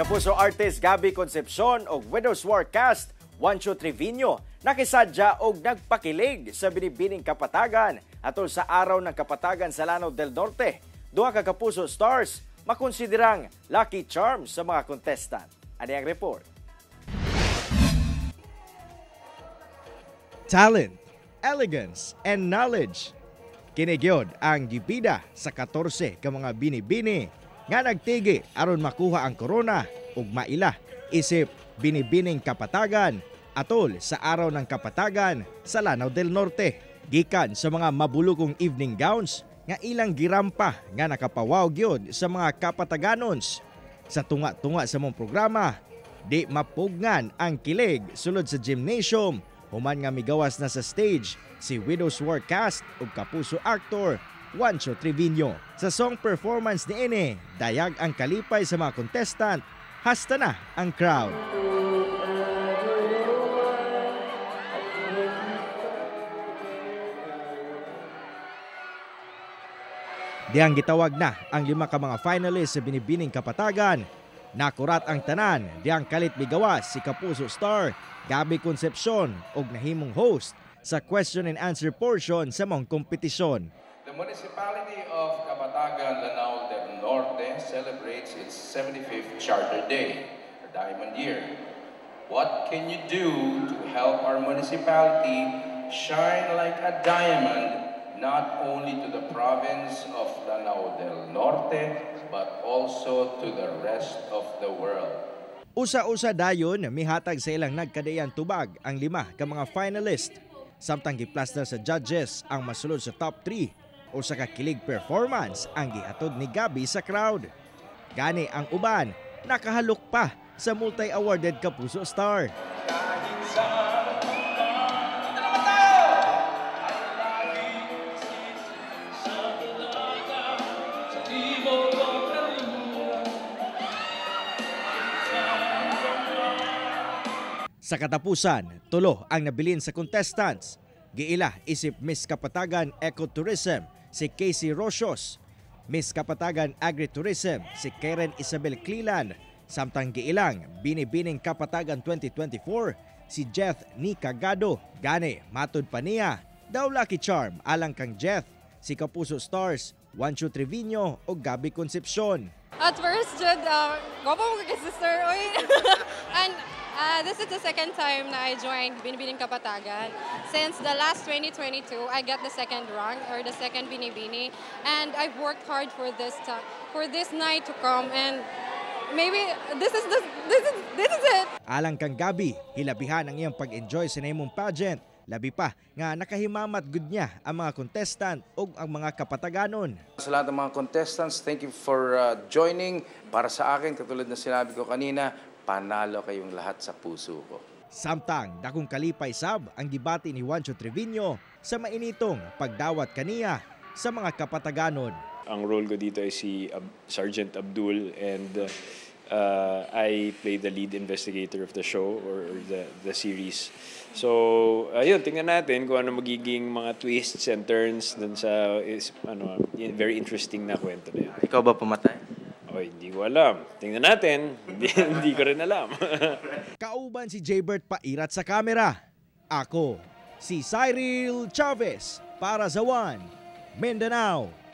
Kapuso artist Gabby Concepcion og Widows War cast Juancho Trevino nakisadya og nagpakilig sa Binibining Kapatagan atol sa Araw ng Kapatagan sa Lanao del Norte. Duha ka Kapuso stars makonsiderang lucky charm sa mga contestant. Ani ang report. Talent, elegance, and knowledge. Kini gyud ang gibida sa 14 ka mga binibini nga nagtigi aron makuha ang korona ug maila isip Binibining Kapatagan atol sa Araw ng Kapatagan sa Lanao del Norte. Gikan sa mga mabulukong evening gowns nga ilang girampa nga nakapawaw gyud sa mga kapataganons. Sa tunga-tunga sa mong programa, di mapugngan ang kilig sulod sa gymnasium human nga migawas na sa stage si Widows War cast ug Kapuso actor Juancho Trevino. Sa song performance ni ini, dayag ang kalipay sa mga contestant, hasta na ang crowd. Diyang gitawag na ang 5 ka mga finalists sa Binibining Kapatagan. Nakurat ang tanan, diyang kalit migawas si Kapuso star Gabby Concepcion og nahimong host sa question and answer portion sa mong kompetisyon. The municipality of Kapatagan, Lanao del Norte celebrates its 75th Charter Day, or Diamond Year. What can you do to help our municipality shine like a diamond not only to the province of Lanao del Norte, but also to the rest of the world? Usa-usa dayon mihatag sa ilang nagkadaiyang tubag ang 5 ka mga finalist. Samtang giplaster sa judges ang masulod sa top 3. Usa ka kilig performance ang gihatod ni Gabby sa crowd. Gani ang uban nakahalok pa sa multi-awarded Kapuso star. Sa katapusan, 3 ang nabilin sa contestants. Giila isip Miss Kapatagan Ecotourism si Casey Rosios, Miss Kapatagan Agritourism si Karen Isabel Cleland, samtang giilang Binibining Kapatagan 2024 si Jeff Nikagado. Gani matud pa niya daw lucky charm alang kang Jeff si Kapuso stars Juancho Trevino o Gabby Concepcion. At first, Jud, gwapo mo kay sister, oy. And this is the second time na I joined Binibining Kapatagan. Since the last 2022, I got the second rank or the second Binibini, and I've worked hard for this night to come, and maybe this is it. Alang kang Gabby, hilabihan ang iyang pag-enjoy sa nahimong pageant. Labi pa nga nakahimamat gud niya ang mga contestant ug ang mga kapataganon. Sa lahat ng mga contestants, thank you for joining. Para sa akin, katulad na sinabi ko kanina, panalo kayong lahat sa puso ko. Samtang dakong kalipay sab ang gibati ni Juancho Trevino sa mainitong pagdawat kaniya sa mga kapataganon. Ang role ko dito ay si Sergeant Abdul, and I play the lead investigator of the show or the series. So, ayun, tingnan natin kung ano magiging mga twists and turns dun sa very interesting na kwento na yun. Ikaw ba pumatay? Oy, hindi ko alam. Tingnan natin. Hindi ko rin alam. Kauban si Jaybert Pairat sa kamera. Ako, si Cyril Chavez para sa One Mindanao.